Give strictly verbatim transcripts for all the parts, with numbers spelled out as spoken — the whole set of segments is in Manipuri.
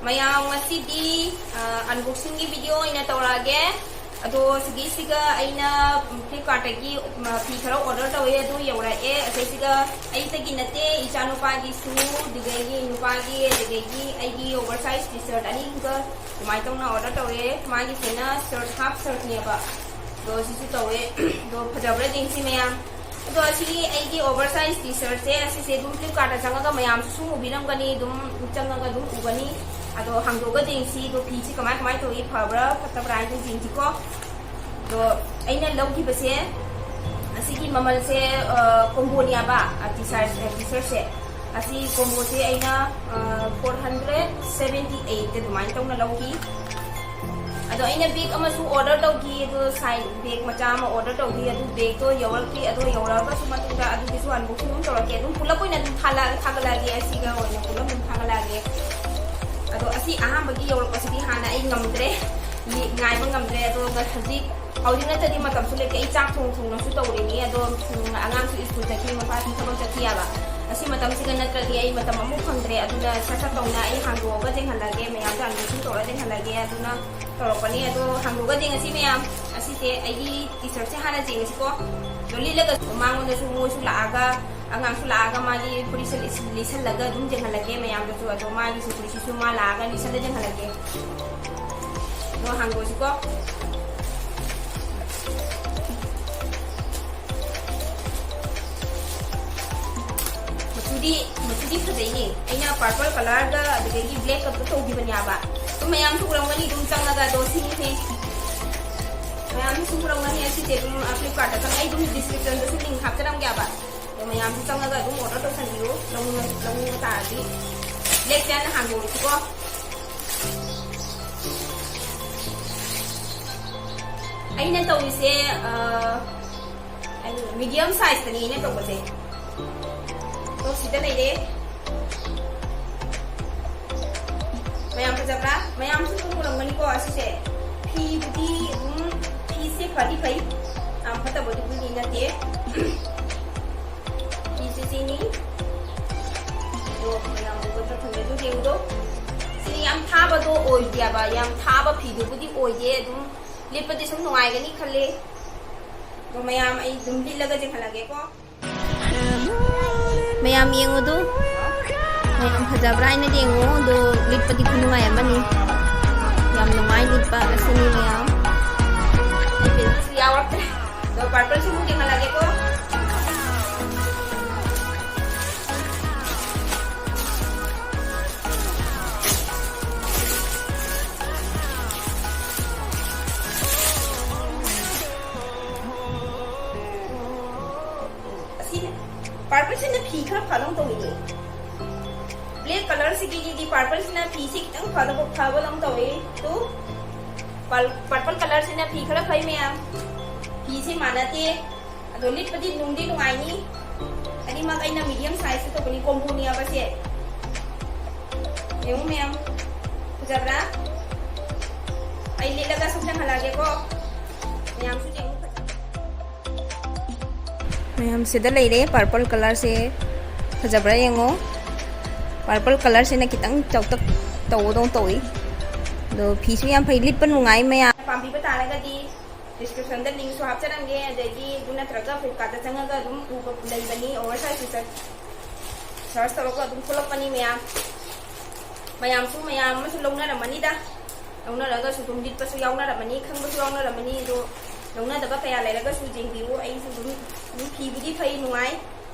ꯃꯌꯥꯝ, ꯉꯁꯤꯗꯤ ꯑꯟꯕꯣꯛꯁꯤꯡꯒꯤ ꯚꯤꯗꯤꯑꯣ ꯑꯣꯏꯅ ꯇꯧꯔꯛꯑꯒꯦ꯫ ꯑꯗꯣ ꯁꯤꯒꯤꯁꯤꯒ ꯑꯩꯅ ꯐ꯭ꯂꯤꯞꯀꯥꯔꯠꯇꯒꯤ ꯐꯤ ꯈꯔ ꯑꯣꯔꯗꯔ ꯇꯧꯋꯦ, ꯑꯗꯨ ꯌꯧꯔꯛꯑꯦ꯫ ꯑꯁꯤꯁꯤꯒ ꯑꯩꯇꯒꯤ ꯅꯠꯇꯦ, ꯏꯆꯥꯅꯨꯄꯥꯒꯤꯁꯨ, ꯑꯗꯨꯗꯒꯤ ꯅꯨꯄꯥꯒꯤ, ꯑꯗꯨꯗꯒꯤ ꯑꯩꯒꯤ ꯑꯣꯚꯔ ꯁꯥꯏꯖ ꯇꯤ ꯁꯔꯠ ꯑꯅꯤꯒ ꯑꯗꯨꯃꯥꯏꯅ ꯇꯧꯅ ꯑꯣꯔꯗꯔ ꯇꯧꯔꯦ꯫ ꯃꯥꯒꯤꯁꯤꯅ ꯁꯔꯠ, ꯍꯥꯐ ꯁꯔꯠꯅꯦꯕ꯫ ꯑꯗꯣ ꯁꯤꯁꯨ ꯇꯧꯋꯦ꯫ ꯑꯗꯣ ꯐꯖꯕ꯭ꯔꯥ ꯌꯦꯡꯁꯤ ꯃꯌꯥꯝ꯫ ꯑꯗꯣ ꯑꯁꯤꯒꯤ ꯑꯩꯒꯤ ꯑꯣꯚꯔ ꯁꯥꯏꯖ ꯇꯤ ꯁꯔꯠꯁꯦ, ꯑꯁꯤꯁꯦ ꯑꯗꯨꯝ ꯐ꯭ꯂꯤꯞꯀꯥꯔꯠꯇ ꯆꯪꯉꯒ ꯃꯌꯥꯝꯁꯨ ꯎꯕꯤꯔꯝꯒꯅꯤ, ꯑꯗꯨꯝ ꯆꯪꯉꯒ ꯑꯗꯨꯝ ꯎꯒꯅꯤ꯫ ꯑꯗꯣ ꯍꯥꯡꯗꯣꯛꯑꯒ ꯌꯦꯡꯁꯤ, ꯑꯗꯣ ꯐꯤꯁꯤ ꯀꯃꯥꯏ ꯀꯃꯥꯏꯅ ꯇꯧꯏ, ꯐꯕ꯭ꯔꯥ ꯐꯠꯇꯕ꯭ꯔꯥ ꯍꯥꯏꯅ ꯌꯦꯡꯁꯤꯀꯣ꯫ ꯑꯗꯣ ꯑꯩꯅ ꯂꯧꯈꯤꯕꯁꯦ, ꯑꯁꯤꯒꯤ ꯃꯃꯜꯁꯦ, ꯑ, ꯀꯣꯝꯕꯣꯅꯦꯕ, ꯑ, ꯇꯤ ꯁꯥꯔꯠ-, ꯑ, ꯇꯤ ꯁꯔꯠꯁꯦ꯫ ꯑꯁꯤ ꯀꯣꯝꯕꯣꯁꯦ ꯑꯩꯅ, ꯑ, ꯐꯣꯔ ꯍꯟꯗ꯭ꯔꯦꯠ ꯁꯚꯦꯟꯇꯤ ꯑꯩꯠ ꯑꯗꯨꯃꯥꯏꯅ ꯇꯧꯅ ꯂꯧꯈꯤ꯫ ꯑꯗꯣ ꯑꯩꯅ ꯕꯦꯒ ꯑꯃꯁꯨ ꯑꯣꯔꯗꯔ ꯇꯧꯈꯤ, ꯑꯗꯣ ꯁꯥꯏꯠ ꯕꯦꯒ ꯃꯆꯥ ꯑꯃ ꯑꯣꯔꯗꯔ ꯇꯧꯈꯤ, ꯑꯗꯨ ꯕꯦꯒꯇꯣ ꯌꯧꯔꯛꯇ꯭ꯔꯤ꯫ ꯑꯗꯣ ꯌꯧꯔꯛꯑꯒꯁꯨ ꯃꯇꯨꯡꯗ ꯑꯗꯨꯒꯤꯁꯨ ꯑꯟꯕꯣꯛꯁꯤꯡ ꯑꯗꯨꯝ ꯇꯧꯔꯛꯀꯦ꯫ ꯑꯗꯨꯝ ꯄꯨꯂꯞ ꯑꯣꯏꯅ ꯑꯗꯨꯝ ꯊꯥꯒꯠꯂꯛꯑꯒꯦ, ꯊꯥꯒꯠꯂꯛꯑꯒꯦ, ꯑꯁꯤꯒ ꯑꯣꯏꯅ ꯄꯨꯂꯞ ꯑꯗꯨꯝ ꯊꯥꯒꯠꯂꯛꯑꯒꯦ꯫ ꯑꯗꯣ ꯑꯁꯤ ꯑꯍꯥꯟꯕꯒꯤ ꯌꯧꯔꯛꯄꯁꯤꯗꯤ ꯍꯥꯟꯅ ꯑꯩ ꯉꯝꯗ꯭ꯔꯦ, ꯌꯦ-, ꯉꯥꯏꯕ ꯉꯝꯗ꯭ꯔꯦ꯫ ꯑꯗꯣ ꯍꯧꯖꯤꯛ, ꯍꯧꯖꯤꯛ ꯅꯠꯇ꯭ꯔꯗꯤ ꯃꯇꯝꯁꯨ ꯂꯩꯇꯦ꯫ ꯑꯩ ꯆꯥꯛ ꯊꯣꯡ ꯊꯣꯡꯅꯁꯨ ꯇꯧꯔꯤꯅꯤ꯫ ꯑꯗꯣ, ꯎꯝ, ꯑꯉꯥꯡꯁꯨ ꯁ꯭ꯀꯨꯜ ꯆꯠꯈꯤ, ꯃꯄꯥꯁꯨ ꯊꯕꯛ ꯆꯠꯈꯤ ꯍꯥꯏꯕ꯫ ꯑꯁꯤ ꯃꯇꯝꯁꯤꯒ ꯅꯠꯇ꯭ꯔꯗꯤ ꯑꯩ ꯃꯇꯝ ꯑꯃꯨꯛ ꯐꯪꯗ꯭ꯔꯦ꯫ ꯑꯗꯨꯅ ꯁꯠ ꯁꯠ ꯇꯧꯅ ꯑꯩ ꯍꯥꯡꯗꯣꯛꯑꯒ ꯌꯦꯡꯍꯜꯂꯒꯦ, ꯃꯌꯥꯝꯗ ꯑꯟꯕꯣꯛꯁꯤꯡ ꯇꯧꯔꯒ ꯌꯦꯡꯍꯜꯂꯒꯦ꯫ ꯑꯗꯨꯅ ꯇꯧꯔꯛꯄꯅꯤ꯫ ꯑꯗꯣ ꯍꯥꯡꯗꯣꯛꯑꯒ ꯌꯦꯡꯉꯁꯤ ꯃꯌꯥꯝ꯫ ꯑꯁꯤꯁꯦ ꯑꯩꯒꯤ ꯇꯤ ꯁꯔꯠꯁꯦ ꯍꯥꯟꯅ ꯌꯦꯡꯉꯁꯤꯀꯣ꯫ ꯑꯗꯣ ꯂꯤꯠꯂꯒ ꯃꯉꯣꯟꯗꯁꯨ, ꯃꯣꯏꯁꯨ ꯂꯥꯛꯑꯒ, ꯑꯉꯥꯡꯁꯨ ꯂꯥꯛꯑꯒ ꯃꯥꯒꯤ ꯐꯨꯔꯤꯠꯁꯦ ꯂꯤꯠꯁꯤꯜ-, ꯂꯤꯠꯁꯜꯂꯒ ꯑꯗꯨꯝ ꯌꯦꯡꯍꯜꯂꯒꯦ ꯃꯌꯥꯝꯗꯁꯨ꯫ ꯑꯗꯣ ꯃꯥꯒꯤꯁꯨ ꯐꯨꯔꯤꯠꯁꯤꯁꯨ ꯃꯥ ꯂꯥꯛꯑꯒ ꯂꯤꯠꯁꯜꯂ ꯌꯦꯡꯍꯜꯂꯒꯦ꯫ ꯑꯗꯣ ꯍꯥꯡꯗꯣꯛꯑꯁꯤꯀꯣ꯫ ꯃꯆꯨꯗꯤ, ꯃꯆꯨꯗꯤ ꯐꯖꯩꯅꯦ꯫ ꯑꯩꯅ ꯄꯔꯄꯜ ꯀꯂꯔꯒ ꯑꯗꯨꯗꯒꯤ ꯕ꯭ꯂꯦꯛꯀ ꯇꯧꯈꯤꯕꯅꯦꯕ꯫ ꯑꯗꯨꯝ ꯃꯌꯥꯝꯁꯨ ꯎꯔꯝꯒꯅꯤ ꯑꯗꯨꯝ ꯆꯪꯉꯒ꯫ ꯑꯗꯣ ꯁꯤꯒꯤꯁꯦ ꯃꯌꯥꯝꯁꯨ ꯎꯔꯝꯒꯅꯤ꯫ ꯑꯁꯤꯁꯦ ꯑꯗꯨꯝ, ꯑ, ꯐ꯭ꯂꯤꯞꯀꯥꯔꯠꯇ ꯆꯪꯉ-, ꯑꯩ ꯑꯗꯨꯝ ꯗꯤꯁꯀ꯭ꯔꯤꯞꯁꯟꯗꯁꯨ ꯂꯤꯡ ꯍꯥꯞꯆꯔꯝꯒꯦꯕ꯫ ꯑꯗꯣ ꯃꯌꯥꯝꯁꯨ ꯆꯪꯉꯒ ꯑꯗꯨꯝ ꯑꯣꯔꯗꯔ ꯇꯧꯁꯟꯕꯤꯌꯨ, ꯂꯧꯅꯤꯡꯉ-, ꯂꯧꯅꯤꯡꯕ ꯇꯥꯔꯗꯤ꯫ ꯕ꯭ꯂꯦꯛꯁꯦ ꯍꯥꯟꯅ ꯍꯥꯡꯗꯣꯛꯑꯁꯤꯀꯣ꯫ ꯑꯩꯅ ꯇꯧꯔꯤꯁꯦ, ꯑ, ꯃꯤꯗꯤꯌꯝ ꯁꯥꯏꯖꯇꯅꯤ ꯑꯩꯅ ꯇꯧꯕꯁꯦ꯫ ꯑꯗꯣ ꯁꯤꯗ ꯂꯩꯔꯦ꯫ ꯃꯌꯥꯝ ꯐꯖꯕ꯭ꯔꯥ? ꯃꯌꯥꯝꯁꯨ ꯑꯗꯨꯝ ꯎꯔꯝꯒꯅꯤꯀꯣ ꯑꯁꯤꯁꯦ꯫ ꯐꯤꯕꯨꯗꯤ ꯑꯗꯨꯝ, ꯐꯤꯁꯦ ꯐꯗꯤ ꯐꯩ, ꯌꯥꯝ ꯐꯠꯇꯕꯗꯨꯕꯨꯗꯤ ꯅꯠꯇꯦ꯫ ꯐꯤꯁꯦ ꯁꯤꯅꯤ꯫ ꯑꯗꯣ ꯃꯌꯥꯝ ꯎꯒꯗ꯭ꯔꯥ ꯈꯪꯗꯦ, ꯑꯗꯨ ꯌꯦꯡꯉꯨꯗꯣ꯫ ꯁꯤ ꯌꯥꯝ ꯊꯥꯕꯗꯣ ꯑꯣꯏꯗꯦꯕ, ꯌꯥꯝ ꯊꯥꯕ ꯐꯤꯗꯨꯕꯨꯗꯤ ꯑꯣꯏꯗꯦ꯫ ꯑꯗꯨꯝ ꯂꯤꯠꯄꯗꯤ ꯁꯨꯝ ꯅꯨꯡꯉꯥꯏꯒꯅꯤ ꯈꯜꯂꯦ꯫ ꯑꯗꯣ ꯃꯌꯥꯝ, ꯑꯩ ꯑꯗꯨꯝ ꯂꯤꯠꯂꯒ ꯆꯦꯟꯍꯜꯂꯒꯦꯀꯣ꯫ ꯃꯌꯥꯝ ꯌꯦꯡꯉꯨꯗꯨ, ꯃꯌꯥꯝ ꯐꯖꯕ꯭ꯔꯥ ꯍꯥꯏꯅ ꯌꯦꯡꯉꯨ꯫ ꯑꯗꯣ ꯂꯤꯠꯄꯗꯤ ꯈꯨꯅꯨꯡꯉꯥꯏ ꯑꯃꯅꯤ, ꯌꯥꯝ ꯅꯨꯡꯉꯥꯏ ꯂꯤꯠꯄ ꯑꯁꯤꯅꯤ ꯃꯌꯥꯝ꯫ ꯑꯩ ꯄꯤꯡꯁꯨ ꯌꯥꯎꯔꯛꯇ꯭ꯔꯦ꯫ ꯑꯗꯣ ꯄꯔꯄꯜꯁꯨ ꯑꯃꯨꯛ ꯌꯦꯡꯍꯜꯂꯒꯦꯀꯣ꯫ ꯑꯁꯤꯅ, ꯄꯔꯄꯜꯁꯤꯅ ꯐꯤ ꯈꯔ ꯐꯗꯧ ꯇꯧꯏꯅꯦ꯫ ꯕ꯭ꯂꯦꯛ ꯀꯂꯔꯁꯤꯒꯤꯗꯤ ꯄꯔꯄꯜꯁꯤꯅ ꯐꯤꯁꯤ ꯈꯤꯇꯪ ꯐꯗꯕ, ꯐꯕꯗꯧ ꯇꯧꯏ꯫ ꯇꯨ, ꯄꯔ-, ꯄꯔꯄꯜ ꯀꯂꯔꯁꯤꯅ ꯐꯤ ꯈꯔ ꯐꯩ ꯃꯌꯥꯝ꯫ ꯐꯤꯁꯤ ꯃꯥꯟꯅꯗꯦ꯫ ꯑꯗꯣ ꯂꯤꯠꯄꯗꯤ ꯅꯨꯡꯗꯤ ꯅꯨꯡꯉꯥꯏꯅꯤ꯫ ꯑꯅꯤꯃꯛ ꯑꯩꯅ ꯃꯤꯗꯤꯌꯝ ꯁꯥꯏꯖꯇ ꯇꯧꯕꯅꯤ, ꯀꯣꯝꯕꯣꯅꯦꯕ ꯁꯦ꯫ ꯌꯦꯡꯉꯨ ꯃꯌꯥꯝ, ꯐꯖꯕ꯭ꯔꯥ? ꯑꯩ ꯂꯤꯠꯂꯒ ꯁꯨꯝ ꯆꯪꯍꯜꯂꯛꯑꯒꯦꯀꯣ꯫ ꯃꯌꯥꯝꯁꯨ ꯌꯦꯡꯉꯨ ꯐꯖꯕ꯭ꯔꯥ? ꯃꯌꯥꯝ ꯁꯤꯗ ꯂꯩꯔꯦ, ꯄꯔꯄꯜ ꯀꯂꯔꯁꯦ ꯐꯖꯕ꯭ꯔꯥ ꯌꯦꯡꯉꯣ꯫ ꯄꯔꯄꯜ ꯀꯂꯔꯁꯤꯅ ꯈꯤꯇꯪ ꯆꯥꯎꯇꯛ ꯇꯧꯕꯗꯧ ꯇꯧꯏ꯫ ꯑꯗꯣ ꯐꯤꯁꯨ ꯌꯥꯝ ꯐꯩ, ꯂꯤꯠꯄ ꯅꯨꯡꯉꯥꯏ ꯃꯌꯥꯝ꯫ ꯄꯥꯝꯕꯤꯕ ꯇꯥꯔꯒꯗꯤ ꯗꯤꯁꯀ꯭ꯔꯤꯞꯁꯟꯗ ꯂꯤꯡꯁꯨ ꯍꯥꯞꯆꯔꯝꯒꯦ, ꯑꯗꯒꯤ ꯑꯗꯨ ꯅꯠꯇ꯭ꯔꯒ ꯐ꯭ꯂꯤꯞꯀꯥꯔꯠꯇ ꯆꯪꯉꯒ ꯑꯗꯨꯝ ꯎꯕ ꯂꯩꯕꯅꯤ, ꯑꯣꯚꯔ ꯁꯥꯏꯖꯁꯨ ꯆꯠ-, ꯁꯔꯆ ꯇꯧꯔꯒ ꯑꯗꯨꯝ ꯊꯣꯛꯂꯛꯄꯅꯤ ꯃꯌꯥꯝ꯫ ꯃꯌꯥꯝꯁꯨ, ꯃꯌꯥꯝ ꯑꯃꯁꯨ ꯂꯧꯅꯔꯝꯃꯅꯤꯗ, ꯂꯧꯅꯔꯒꯁꯨ ꯑꯗꯨꯝ ꯂꯤꯠꯄꯁꯨ ꯌꯥꯎꯅꯔꯝꯃꯅꯤ, ꯈꯪꯕꯁꯨ ꯌꯥꯎꯅꯔꯝꯃꯅꯤ꯫ ꯑꯗꯣ ꯂꯧꯅꯗꯕ ꯀꯌꯥ ꯂꯩꯔꯒꯁꯨ ꯌꯦꯡꯕꯤꯌꯨ꯫ ꯑꯩꯁꯨ ꯑꯗꯨꯝ, ꯑꯗꯨꯝ ꯐꯤꯕꯨꯗꯤ ꯐꯩ, ꯅꯨꯡꯉꯥꯏ꯫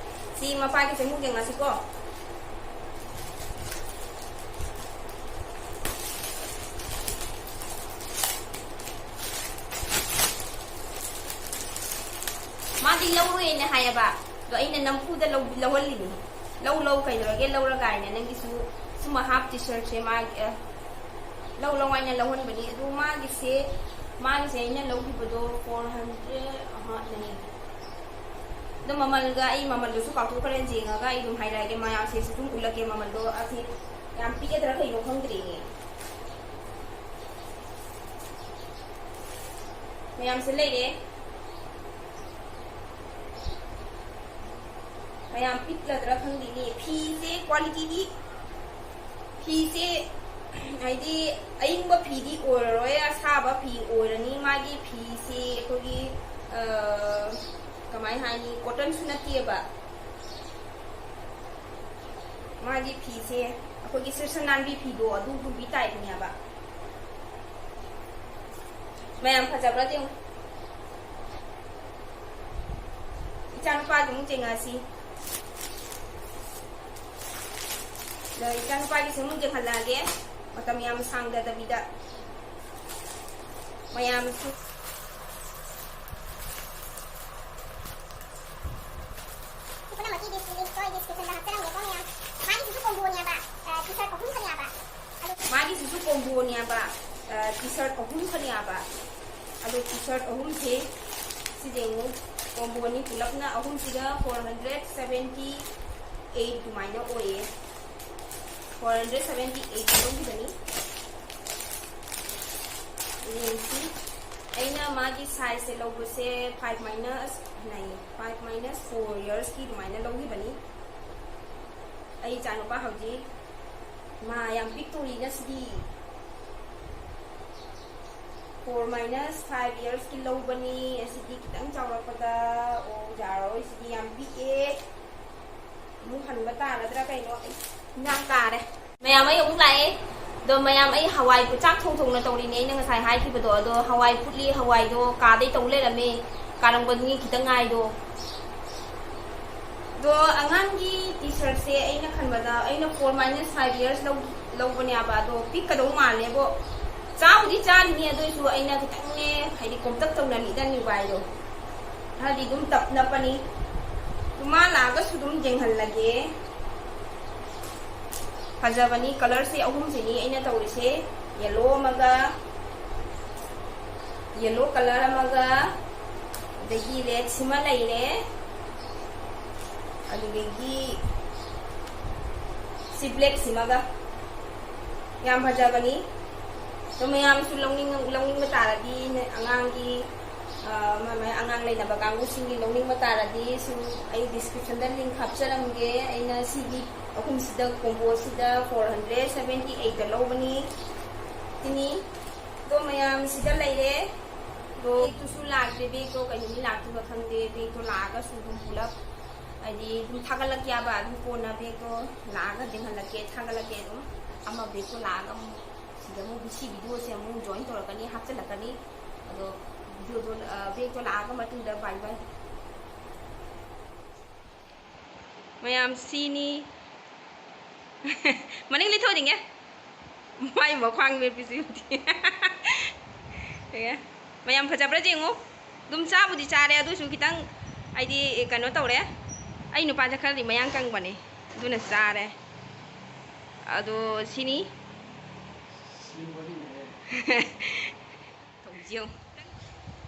ꯁꯤ ꯃꯄꯥꯒꯤꯁꯦ ꯑꯃꯨꯛ ꯌꯦꯡꯉꯁꯤꯀꯣ꯫ ꯃꯥꯗꯤ ꯂꯧꯔꯣꯏꯅ ꯍꯥꯏꯌꯦꯕ, ꯑꯗꯣ ꯑꯩꯅ ꯅꯝꯐꯨꯗ ꯂꯧ-, ꯂꯧꯍꯜꯂꯤꯅꯤ꯫ "ꯂꯧ, ꯂꯧ, ꯀꯩꯗꯧꯔꯒꯦ, ꯂꯧꯔ ꯀꯥꯏꯅ ꯅꯪꯒꯤꯁꯨ ꯁꯨꯝꯕ ꯍꯥꯞ ꯇꯤ ꯁꯔꯠꯁꯦ ꯃꯥꯒꯤ, ꯑ, ꯂꯧ, ꯂꯧ" ꯍꯥꯏꯅ ꯂꯧꯍꯟꯕꯅꯤ꯫ ꯑꯗꯣ ꯃꯥꯒꯤꯁꯦ, ꯃꯥꯒꯤꯁꯦ ꯑꯩꯅ ꯂꯧꯈꯤꯕꯗꯣ ꯐꯣꯔ ꯍꯟꯗ꯭ꯔꯦꯗ, ꯑꯍ, ꯂꯩ꯫ ꯑꯗꯣ ꯃꯃꯜꯒ ꯑꯩ ꯃꯃꯜꯗꯨꯁꯨ ꯀꯥꯎꯊꯣꯛꯈ꯭ꯔꯦ, ꯌꯦꯡꯉꯒ ꯑꯩ ꯑꯗꯨꯝ ꯍꯥꯏꯔꯛꯑꯒꯦ, ꯃꯌꯥꯝꯁꯦꯁꯨ ꯑꯗꯨꯝ ꯎꯠꯂꯛꯀꯦ꯫ ꯃꯃꯜꯗꯣ ꯑꯁꯤ ꯌꯥꯝ ꯄꯤꯛꯑꯗ꯭ꯔꯥ ꯀꯩꯅꯣ ꯈꯪꯗ꯭ꯔꯦꯅꯦ꯫ ꯃꯌꯥꯝꯁꯦ ꯂꯩꯔꯦ꯫ ꯃꯌꯥꯝ ꯄꯤꯛꯂꯗ꯭ꯔꯥ ꯈꯪꯗꯦꯅꯦ꯫ ꯐꯤꯁꯦ ꯀ꯭ꯋꯥꯂꯤꯇꯤꯗꯤ, ꯐꯤꯁꯦ ꯍꯥꯏꯗꯤ ꯑꯏꯪꯕ ꯐꯤꯗꯤ ꯑꯣꯏꯔꯔꯣꯏ, ꯑꯁꯥꯕ ꯐꯤ ꯑꯣꯏꯔꯅꯤ꯫ ꯃꯥꯒꯤ ꯐꯤꯁꯤ ꯑꯩꯈꯣꯏꯒꯤ, ꯑ, ꯀꯃꯥꯏ ꯍꯥꯏꯅꯤ, ꯀꯣꯇꯟꯁꯨ ꯅꯠꯇꯦꯕ꯫ ꯃꯥꯒꯤ ꯐꯤꯁꯦ ꯑꯩꯈꯣꯏꯒꯤ ꯁꯤꯔꯁ ꯅꯥꯟꯕꯤ ꯐꯤꯗꯣ ꯑꯗꯨꯒꯨꯝꯕꯤ ꯇꯥꯏꯞꯅꯦꯕ꯫ ꯃꯌꯥꯝ ꯐꯖꯕ꯭ꯔꯥ ꯌꯦꯡꯉꯨ꯫ ꯏꯆꯥꯅꯨꯄꯥꯒꯤ ꯑꯃꯨꯛ ꯌꯦꯡꯉꯛꯑꯁꯤ꯫ ꯑꯗꯣ ꯏꯆꯥꯅꯨꯄꯥꯒꯤꯁꯨ ꯑꯃꯨꯛ ꯌꯦꯡꯍꯜꯂꯛꯑꯒꯦ, ꯃꯇꯝ ꯌꯥꯝ ꯁꯥꯡꯗꯗꯕꯤꯗ꯫ ꯃꯌꯥꯝꯁꯨ ꯁꯤ ꯄꯨꯝꯅꯃꯛꯀꯤ ꯗꯤꯁ-, ꯂꯤꯡꯛꯇꯣ ꯑꯩ ꯗꯤꯁꯀ꯭ꯔꯤꯞꯁꯟꯗ ꯍꯥꯞꯆꯔꯝꯒꯦꯀꯣ ꯃꯌꯥꯝ꯫ ꯃꯥꯒꯤꯁꯤꯁꯨ ꯀꯣꯝꯕꯣꯅꯦꯕ, ꯑ, ꯇꯤ ꯁꯥꯔꯠ ꯑꯍꯨꯝ ꯈꯛꯅꯦꯕ꯫ ꯑꯗꯣ ꯃꯥꯒꯤꯁꯤꯁꯨ ꯀꯣꯝꯕꯣꯅꯦꯕ, ꯑ, ꯇꯤ ꯁꯥꯔꯠ ꯑꯍꯨꯝ ꯈꯛꯅꯦꯕ꯫ ꯑꯗꯣ ꯇꯤ ꯁꯥꯔꯠ ꯑꯍꯨꯝꯁꯦ ꯁꯤꯁꯦ ꯌꯦꯡꯉꯨ, ꯀꯣꯝꯕꯣꯅꯤ ꯄꯨꯂꯞꯅ ꯑꯍꯨꯝꯁꯤꯒ four hundred seventy eight ꯑꯗꯨꯃꯥꯏꯅ ꯑꯣꯏꯌꯦ꯫ Four hundred seventy eight ꯂꯧꯈꯤꯕꯅꯤ꯫ ꯌꯦꯡꯁꯤ, ꯑꯩꯅ ꯃꯥꯒꯤ ꯁꯥꯏꯖꯁꯦ ꯂꯧꯕꯁꯦ five minus nine, five minus four yearsꯀꯤ ꯑꯗꯨꯃꯥꯏꯅ ꯂꯧꯈꯤꯕꯅꯤ꯫ ꯑꯩ ꯏꯆꯥꯅꯨꯄꯥ ꯍꯧꯖꯤꯛ ꯃꯥ ꯌꯥꯝ ꯄꯤꯛꯇꯣꯔꯤ ꯉꯁꯤꯗꯤ꯫ Four minus five yearsꯀꯤ ꯂꯧꯕꯅꯤ꯫ ꯑꯁꯤꯗꯤ ꯈꯤꯇꯪ ꯆꯥꯎꯔꯛꯄꯗ, ꯑꯣ, ꯌꯥꯔꯔꯣꯏ, ꯁꯤꯗꯤ ꯌꯥꯝ ꯄꯤꯛꯑꯦ꯫ ꯑꯃꯨꯛ ꯍꯟꯕ ꯇꯥꯔꯗ꯭ꯔꯥ ꯀꯩꯅꯣ, ꯑꯩ ꯏꯟꯖꯥꯡ ꯀꯥꯔꯦ꯫ ꯃꯌꯥꯝ ꯑꯩ ꯑꯃꯨꯛ ꯂꯥꯛꯑꯦ꯫ ꯑꯗꯣ ꯃꯌꯥꯝ, ꯑꯩ ꯍꯋꯥꯏ ꯆꯥꯛ ꯊꯣꯡ ꯊꯣꯡꯅ ꯇꯧꯔꯤꯅꯦ, ꯑꯩꯅ ꯉꯁꯥꯏ ꯍꯥꯏꯈꯤꯕꯗꯣ꯫ ꯑꯗꯣ ꯍꯋꯥꯏ ꯐꯨꯠꯂꯤ, ꯍꯋꯥꯏꯗꯣ ꯀꯥꯗꯩ ꯇꯧ ꯂꯩꯔꯝꯃꯦ꯫ ꯀꯥꯔꯝꯒꯅꯤ ꯈꯤꯇꯪ ꯉꯥꯏꯗꯣ꯫ ꯑꯗꯣ ꯑꯉꯥꯡꯒꯤ ꯇꯤ ꯁꯥꯔꯠꯁꯦ ꯑꯩꯅ ꯈꯟꯕꯗ ꯑꯩꯅ four minus five years ꯂꯧ-, ꯂꯧꯕꯅꯦꯕ꯫ ꯑꯗꯣ ꯄꯤꯛꯀꯗꯧ ꯃꯥꯜꯂꯦꯕꯣ꯫ ꯆꯥꯕꯨꯗꯤ ꯆꯥꯔꯤꯅꯤ, ꯑꯗꯨ ꯑꯣꯏꯁꯨ ꯑꯩꯅ ꯈꯤꯇꯪꯅꯦ, ꯍꯥꯏꯗꯤ ꯀꯣꯝꯇꯛ ꯇꯧꯅ ꯂꯤꯠꯍꯟꯅꯤꯡꯕ ꯍꯥꯏꯗꯣ꯫ ꯈꯔꯗꯤ ꯑꯗꯨꯝ ꯇꯞ ꯅꯞꯄꯅꯤ꯫ ꯑꯗꯨ ꯃꯥ ꯂꯥꯛꯑꯒꯁꯨ ꯑꯗꯨꯝ ꯌꯦꯡꯍꯜꯂꯒꯦ꯫ ꯐꯖꯕꯅꯤ, colourꯁꯦ ꯑꯍꯨꯝꯁꯤꯅꯤ ꯑꯩꯅ ꯇꯧꯔꯤꯁꯦ꯫ Yellow ꯑꯃꯒ, yellow colour ꯑꯃꯒ, ꯑꯗꯒꯤ redꯁꯤꯃ ꯂꯩꯔꯦ, ꯑꯗꯨꯗꯒꯤ ꯁꯤ blackꯁꯤꯃꯒ꯫ ꯌꯥꯝ ꯐꯖꯕꯅꯤ꯫ ꯑꯗꯣ ꯃꯌꯥꯝꯁꯨ ꯂꯧꯅꯤꯡ-, ꯂꯧꯅꯤꯡꯕ ꯇꯥꯔꯗꯤ, ꯑꯉꯥꯡꯒꯤ, ꯑ, ꯃꯥ-, ꯃꯥ-, ꯑꯉꯥꯡ ꯂꯩꯅꯕ ꯀꯥꯡꯕꯨꯁꯤꯡꯒꯤ ꯂꯧꯅꯤꯡꯕ ꯇꯥꯔꯗꯤ, ꯁꯨꯝ ꯑꯩ descriptionꯗ link ꯍꯥꯞꯆꯔꯝꯒꯦ꯫ ꯑꯩꯅ ꯁꯤꯒꯤ ꯑꯍꯨꯝꯁꯤꯗ, combo ꯁꯤꯗ four hundred seventy eight ꯂꯧꯕꯅꯤ꯫ ꯁꯤꯅꯤ꯫ ꯑꯗꯣ ꯃꯌꯥꯝ ꯁꯤꯗ ꯂꯩꯔꯦ꯫ ꯑꯗꯣ ꯕꯦꯒꯇꯨꯁꯨ ꯂꯥꯛꯇ꯭ꯔꯦ, ꯕꯦꯒꯇꯣ ꯀꯩ ꯅꯨꯃꯤꯠ ꯂꯥꯛꯇꯣꯏꯅꯣ ꯈꯪꯗꯦ꯫ ꯕꯦꯒꯇꯣ ꯂꯥꯛꯑꯒꯁꯨ ꯑꯗꯨꯝ ꯄꯨꯂꯞ ꯍꯥꯏꯗꯤ ꯑꯗꯨꯝ ꯊꯥꯒꯠꯂꯛꯀꯦ ꯍꯥꯏꯕ, ꯑꯗꯨꯝ ꯀꯣꯟꯅ ꯕꯦꯒꯇꯣ ꯂꯥꯛꯑꯒ ꯌꯦꯡꯍꯜꯂꯛꯀꯦ, ꯊꯥꯒꯠꯂꯛꯀꯦ꯫ ꯑꯗꯨꯝ ꯑꯃ ꯕꯦꯒꯇꯣ ꯂꯥꯛꯑꯒ ꯑꯃꯨꯛ ꯁꯤꯗ ꯑꯃꯨꯛ ꯁꯤ ꯚꯤꯗꯤꯑꯣꯁꯦ ꯑꯃꯨꯛ join ꯇꯧꯔꯛꯀꯅꯤ, ꯍꯥꯞꯆꯤꯜꯂꯛꯀꯅꯤ꯫ ꯑꯗꯣ ꯚꯤꯗꯤꯑꯣꯗꯣ, ꯑ, ꯕꯦꯒꯇꯣ ꯂꯥꯛꯑꯒ ꯃꯇꯨꯡꯗ bye bye꯫ ꯃꯌꯥꯝ ꯁꯤꯅꯤ꯫ ꯃꯅꯤꯡ ꯂꯩꯊꯣꯛꯅꯤꯡꯉꯦ꯫ ꯃꯥꯏ ꯃꯈ꯭ꯋꯥꯡ ꯃꯦꯠꯄꯤꯁꯤ ꯎꯗꯦ꯫ ꯃꯌꯥꯝ ꯐꯖꯕ꯭ꯔꯥ ꯌꯦꯡꯉꯨ꯫ ꯑꯗꯨꯝ ꯆꯥꯕꯨꯗꯤ ꯆꯥꯔꯦ, ꯑꯗꯨꯁꯨ ꯈꯤꯇꯪ ꯍꯥꯏꯗꯤ ꯀꯩꯅꯣ ꯇꯧꯔꯦ꯫ ꯑꯩ ꯅꯨꯄꯥꯁꯦ ꯈꯔꯗꯤ ꯃꯌꯥꯡ ꯀꯪꯕꯅꯦ, ꯑꯗꯨꯅ ꯆꯥꯔꯦ꯫ ꯑꯗꯣ ꯁꯤꯅꯤ꯫ ꯇꯧꯁꯤ ꯌꯦꯡꯉꯨ꯫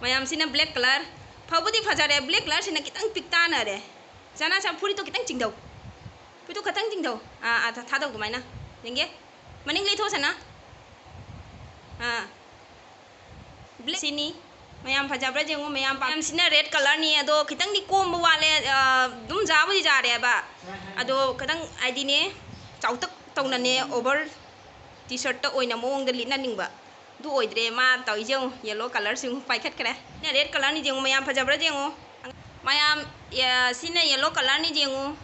ꯃꯌꯥꯝꯁꯤꯅ black colour꯫ ꯐꯕꯨꯗꯤ ꯐꯖꯔꯦ, black colourꯁꯤꯅ ꯈꯤꯇꯪ ꯄꯤꯛ ꯇꯥꯅꯔꯦ꯫ ꯆꯅꯥ ꯆꯥ ꯐꯨꯔꯤꯠꯇꯣ ꯈꯤꯇꯪ ꯆꯤꯡꯊꯧ꯫ ꯐꯨꯔꯤꯠꯇꯣ ꯈꯤꯇꯪ ꯆꯤꯡꯊꯧ꯫ ꯑꯥ, ꯑꯥ, ꯊꯥ-, ꯊꯥꯗꯧ ꯑꯗꯨꯃꯥꯏꯅ꯫ ꯌꯦꯡꯒꯦ꯫ ꯃꯅꯤꯡ ꯂꯩꯊꯣꯛꯑꯣ ꯁꯅꯥ꯫ ꯑꯥ꯫ Black ꯁꯤꯅꯤ꯫ ꯃꯌꯥꯝ ꯐꯖꯕ꯭ꯔꯥ ꯌꯦꯡꯉꯨ, ꯃꯌꯥꯝ ꯄꯥꯝ-, ꯃꯌꯥꯝꯁꯤꯅ red colourꯅꯤ, ꯑꯗꯣ ꯈꯤꯇꯪꯗꯤ ꯀꯣꯝꯕ ꯋꯥꯠꯂꯦ, ꯑ, ꯑꯗꯨꯝ ꯌꯥꯕꯨꯗꯤ ꯌꯥꯔꯦꯕ꯫ ꯑꯗꯣ ꯈꯤꯇꯪ ꯍꯥꯏꯗꯤꯅꯦ, ꯆꯥꯎꯇꯛ ꯇꯧꯅꯅꯦ, over T-shirtꯇ ꯑꯣꯏꯅ ꯃꯑꯣꯡꯗ ꯂꯤꯠꯅꯅꯤꯡꯕ꯫ ꯑꯗꯨ ꯑꯣꯏꯗ꯭ꯔꯦ, ꯃꯥ ꯇꯧꯔꯤꯁꯦ ꯌꯦꯡꯉꯨ, yellow colourꯁꯤ ꯌꯦꯡꯉꯨ, ꯄꯥꯏꯈꯠꯈ꯭ꯔꯦ꯫ ꯁꯤꯅ red colourꯅꯤ ꯌꯦꯡꯉꯨ, ꯃꯌꯥꯝ ꯐꯖꯕ꯭ꯔꯥ ꯌꯦꯡꯉꯨ꯫ ꯃꯌꯥꯝ, ꯑ, ꯁꯤꯅ yellow colourꯅꯤ ꯌꯦꯡꯉꯨ꯫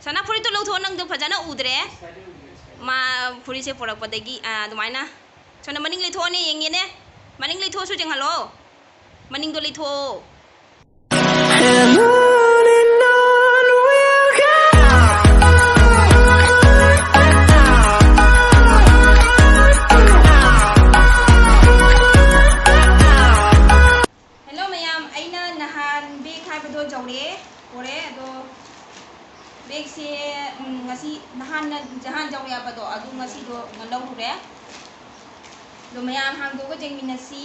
ꯁꯅꯥ ꯐꯨꯔꯤꯠꯇꯣ ꯂꯧꯊꯣꯛꯑꯣ, ꯅꯪꯗꯣ ꯐꯖꯅ ꯎꯗ꯭ꯔꯦ꯫ ꯃꯥ ꯐꯨꯔꯤꯠꯁꯦ ꯄꯨꯔꯛꯄꯗꯒꯤ, ꯑ, ꯑꯗꯨꯃꯥꯏꯅ꯫ ꯁꯣꯝꯗ ꯃꯅꯤꯡ ꯂꯩꯊꯣꯛꯑꯣꯅꯦ, ꯌꯦꯡꯒꯦꯅꯦ꯫ ꯃꯅꯤꯡ ꯂꯩꯊꯣꯛꯑꯁꯨ ꯌꯦꯡꯍꯜꯂꯣ꯫ ꯃꯅꯤꯡꯗꯣ ꯂꯩꯊꯣꯛꯑꯣ꯫ And on and on we'll go. Hello ꯃꯌꯥꯝ, ꯑꯩꯅ ꯅꯍꯥꯟ bag ꯍꯥꯏꯕꯗꯣ ꯌꯧꯔꯛꯑꯦ, ꯄꯣꯔꯛꯑꯦ꯫ ꯑꯗꯣ bagꯁꯦ, ꯎꯝ, ꯉꯁꯤ ꯅꯍꯥꯟꯅ, ꯅꯍꯥꯟ ꯌꯧꯔꯛꯑꯦ ꯍꯥꯏꯕꯗꯣ, ꯑꯗꯨ ꯉꯁꯤꯗꯣ ꯂꯧꯔꯨꯔꯦ꯫ ꯑꯗꯣ ꯃꯌꯥꯝ ꯍꯥꯡꯗꯣꯛꯑꯒ ꯌꯦꯡꯃꯤꯟꯅꯁꯤ꯫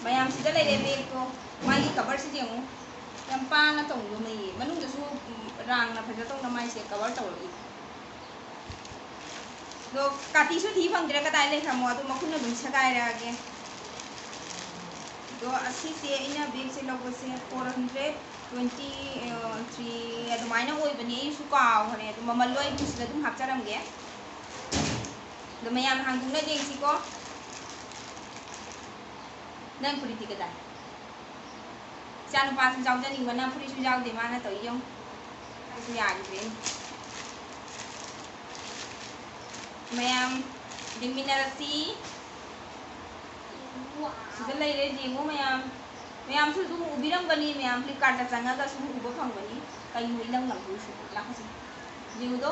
ꯃꯌꯥꯝ ꯁꯤꯗ ꯂꯩꯔꯦ bagꯇꯣ꯫ ꯃꯥꯒꯤ coverꯁꯤ ꯌꯦꯡꯉꯨ꯫ ꯌꯥꯝ ꯄꯥꯅ ꯇꯧꯗꯧꯅꯩꯌꯦ꯫ ꯃꯅꯨꯡꯗꯁꯨ, ꯎꯝ, ꯔꯥꯡꯅ ꯐꯖꯗꯧꯅ ꯃꯥꯏꯁꯦ cover ꯇꯧꯔꯛꯏ꯫ ꯑꯗꯣ ꯀꯥꯇꯤꯁꯨ ꯊꯤ ꯐꯪꯗ꯭ꯔꯦ, ꯀꯗꯥꯏ ꯂꯩꯈ꯭ꯔꯃꯣ? ꯑꯗꯣ ꯃꯈꯨꯠꯅ ꯑꯗꯨꯝ ꯁꯦꯒꯥꯏꯔꯛꯑꯒꯦ꯫ ꯑꯗꯣ ꯑꯁꯤꯁꯦ ꯑꯩꯅ ꯕꯦꯒꯁꯦ ꯂꯧꯕꯁꯦ four hundred twenty three ꯑꯗꯨꯃꯥꯏꯅ ꯑꯣꯏꯕꯅꯦ, ꯑꯩꯁꯨ ꯀꯥꯎꯈ꯭ꯔꯦ꯫ ꯑꯗꯣ ꯃꯃꯜ ꯂꯣꯏ ꯑꯩ ꯁꯤꯗ ꯑꯗꯨꯝ ꯍꯥꯞꯆꯔꯝꯒꯦ꯫ ꯑꯗꯣ ꯃꯌꯥꯝ ꯍꯥꯡꯗꯣꯛꯅ ꯌꯦꯡꯁꯤꯀꯣ꯫ ꯅꯪ ꯐꯨꯔꯤꯠꯇꯤ ꯀꯗꯥꯏ? ꯏꯆꯥꯅꯨꯄꯥꯁꯨ ꯌꯥꯎꯖꯅꯤꯡꯕꯅ ꯐꯨꯔꯤꯠꯁꯨ ꯌꯥꯎꯗꯦ ꯃꯥꯅ ꯇꯧꯔꯤ ꯌꯦꯡꯉꯨ꯫ ꯑꯩꯁꯨ ꯌꯥꯈꯤꯗ꯭ꯔꯦꯅꯦ꯫ ꯃꯌꯥꯝ ꯌꯦꯡꯃꯤꯟꯅꯔꯁꯤ꯫ ꯁꯤꯗ ꯂꯩꯔꯦ, ꯌꯦꯡꯉꯨ ꯃꯌꯥꯝ꯫ ꯃꯌꯥꯝꯁꯨ ꯑꯗꯨꯝ ꯎꯕꯤꯔꯝꯒꯅꯤ, ꯃꯌꯥꯝ Flipkartꯇ ꯆꯪꯉꯒ ꯁꯨꯝ ꯎꯕ ꯐꯪꯕꯅꯤ꯫ ꯀꯩꯅꯣ ꯏꯂꯪ ꯂꯪꯗꯣꯏꯁꯤꯕꯣ? ꯂꯥꯛꯈꯣꯁꯤ꯫ ꯌꯦꯡꯉꯨꯗꯣ,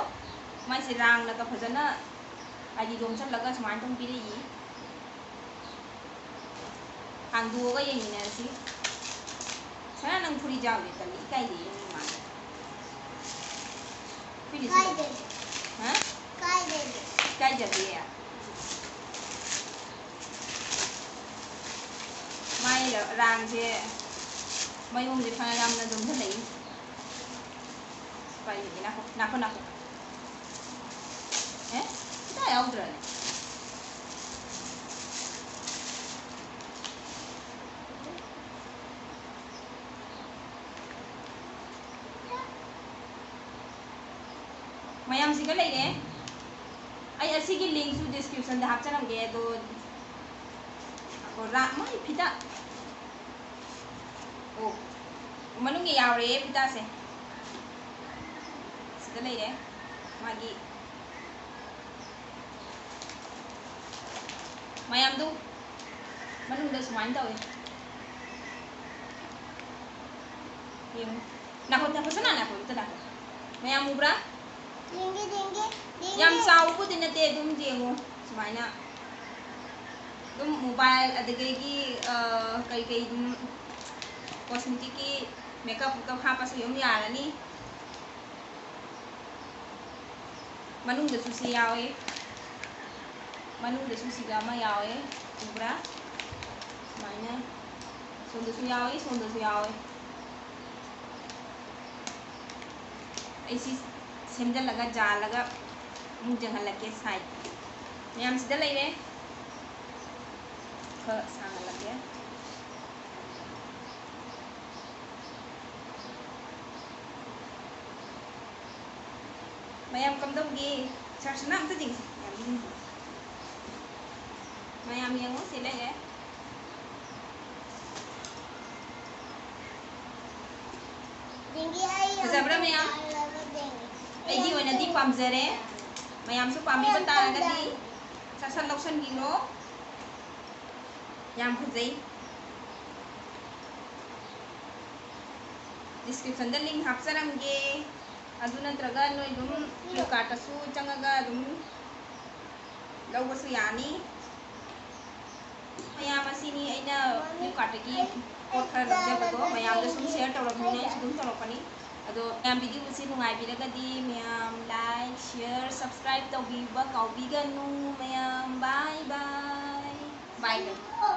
ꯃꯥꯏꯁꯦ ꯔꯥꯡꯅꯒ ꯐꯖꯅ, ꯍꯥꯏꯗꯤ, ꯂꯣꯝꯁꯤꯜꯂꯒ ꯁꯨꯃꯥꯏꯅ ꯑꯗꯨꯝ ꯄꯤꯔꯛꯏ꯫ ꯍꯥꯡꯗꯣꯛꯑꯒ ꯌꯦꯡꯃꯤꯟꯅꯔꯁꯤ꯫ ꯁꯅꯥ, ꯅꯪ ꯐꯨꯔꯤꯠ ꯌꯥꯎꯗꯦ, ꯇꯜꯂꯤ, ꯏꯀꯥꯏꯗꯦ, ꯅꯪ ꯃꯃꯥꯡꯗ꯫ ꯐꯨꯔꯤꯠ ꯂꯤꯠꯁꯜꯂꯣ꯫ ꯏꯀꯥꯏꯗꯦ꯫ ꯍꯥ? ꯏꯀꯥꯏꯗꯦ꯫ ꯏꯀꯥꯏꯖꯗꯦ? ꯃꯥꯏ ꯔꯥꯡꯁꯦ ꯃꯌꯨꯝꯁꯦ ꯐꯅ ꯌꯥꯝꯅ ꯌꯣꯝꯁꯤꯜꯂꯛꯏ꯫ ꯎꯄꯥꯏ ꯂꯩꯇꯦ꯫ ꯅꯥꯈꯣ, ꯅꯥꯈꯣ, ꯅꯥꯈꯣ꯫ ꯑꯦ? ꯁꯤꯗ ꯌꯥꯎꯗ꯭ꯔꯅꯦ? ꯃꯌꯥꯝꯁꯤꯒ ꯂꯩꯔꯦ꯫ ꯑꯩ ꯑꯁꯤꯒꯤ linkꯁꯨ descriptionꯗ ꯍꯥꯞꯆꯔꯝꯒꯦ꯫ ꯑꯗꯣ, ꯑꯣ, ꯔꯥ-, ꯃꯥꯏ ꯐꯤꯗꯥ꯫ ꯑꯣ, ꯃꯅꯨꯡꯒꯤ ꯌꯥꯎꯔꯦ ꯐꯤꯗꯥꯁꯦ꯫ ꯁꯤꯗ ꯂꯩꯔꯦ ꯃꯥꯒꯤ꯫ ꯃꯌꯥꯝꯗꯨ ꯃꯅꯨꯡꯗ ꯁꯨꯃꯥꯏꯅ ꯇꯧꯋꯦ꯫ ꯌꯦꯡꯉꯨ꯫ ꯅꯥꯈꯣ, ꯅꯥꯈꯣ, ꯁꯅꯥ, ꯅꯥꯈꯣ, ꯑꯝꯇ ꯅꯥꯈꯣ꯫ ꯃꯌꯥꯝ ꯎꯕ꯭ꯔꯥ? ꯌꯦꯡꯒꯦ, ꯌꯦꯡꯒꯦ, ꯌꯦꯡꯒꯦ꯫ ꯌꯥꯝ ꯆꯥꯎꯕꯕꯨꯗꯤ ꯅꯠꯇꯦ, ꯑꯗꯨꯝ ꯌꯦꯡꯉꯨ꯫ ꯁꯨꯃꯥꯏꯅ꯫ ꯑꯗꯨꯝ mobile, ꯑꯗꯒꯤ, ꯑ, ꯀꯩꯀꯩ ꯑꯗꯨꯝ cosmeticꯀꯤ makeup ꯅꯨꯀꯞ ꯍꯥꯞꯄꯁꯨ ꯑꯗꯨꯝ ꯌꯥꯔꯅꯤ꯫ ꯃꯅꯨꯡꯗꯁꯨ ꯁꯤ ꯌꯥꯎꯋꯦ꯫ ꯃꯅꯨꯡꯗꯁꯨ ꯁꯤꯒ ꯑꯃ ꯌꯥꯎꯋꯦ꯫ ꯎꯕ꯭ꯔꯥ? ꯁꯨꯃꯥꯏꯅ꯫ ꯁꯣꯝꯗꯁꯨ ꯌꯥꯎꯋꯦ, ꯁꯣꯝꯗꯁꯨ ꯌꯥꯎꯋꯦ꯫ ꯑꯩ ꯁꯤ ꯁꯦꯝꯖꯤꯜꯂꯒ, ꯖꯥꯜꯂꯒ ꯑꯃꯨꯛ ꯌꯦꯡꯍꯜꯂꯛꯀꯦ side꯫ ꯃꯌꯥꯝ ꯁꯤꯗ ꯂꯩꯔꯦ꯫ ꯈꯔ ꯁꯥꯡꯍꯜꯂꯛꯀꯦ꯫ ꯃꯌꯥꯝ ꯀꯝꯗꯧꯒꯦ? ꯁꯥꯔꯁꯅꯥ ꯑꯝꯇ ꯌꯦꯡꯁꯤ꯫ ꯃꯌꯥꯝ ꯌꯦꯡꯉꯨ, ꯁꯤ ꯂꯩꯔꯦ꯫ ꯐꯖꯕ꯭ꯔꯥ ꯃꯌꯥꯝ? ꯑꯩꯒꯤ ꯑꯣꯏꯅꯗꯤ ꯄꯥꯝꯖꯔꯦ꯫ ꯃꯌꯥꯝꯁꯨ ꯄꯥꯝꯕꯤꯕ ꯇꯥꯔꯒꯗꯤ ꯁꯠ ꯁꯠ ꯂꯧꯁꯟꯕꯤꯔꯣ꯫ ꯌꯥꯝ ꯐꯖꯩ꯫ Descriptionꯗ link ꯍꯥꯞꯆꯔꯝꯒꯦ꯫ ꯑꯗꯨ ꯅꯠꯇ꯭ꯔꯒ ꯅꯣꯏ ꯑꯗꯨꯝ Flipkartꯇꯁꯨ ꯆꯪꯉꯒ ꯑꯗꯨꯝ ꯂꯧꯕꯁꯨ ꯌꯥꯅꯤ꯫ ꯃꯌꯥꯝ, ꯑꯁꯤꯅꯤ ꯑꯩꯅ Flipkartꯇꯒꯤ ꯄꯣꯠ ꯈꯔ ꯂꯧꯖꯕꯗꯣ꯫ ꯃꯌꯥꯝꯗ ꯁꯨꯝ share ꯇꯧꯔꯛꯄꯅꯤꯅ ꯑꯩꯁꯨ ꯑꯗꯨꯝ ꯇꯧꯔꯛꯄꯅꯤ꯫ ꯑꯗꯣ ꯃꯌꯥꯝ videoꯁꯤ ꯅꯨꯡꯉꯥꯏꯕꯤꯔꯒꯗꯤ ꯃꯌꯥꯝ like, share, subscribe ꯇꯧꯕꯤꯕ ꯀꯥꯎꯕꯤꯒꯅꯨ꯫ ꯃꯌꯥꯝ bye bye꯫ Bye bye꯫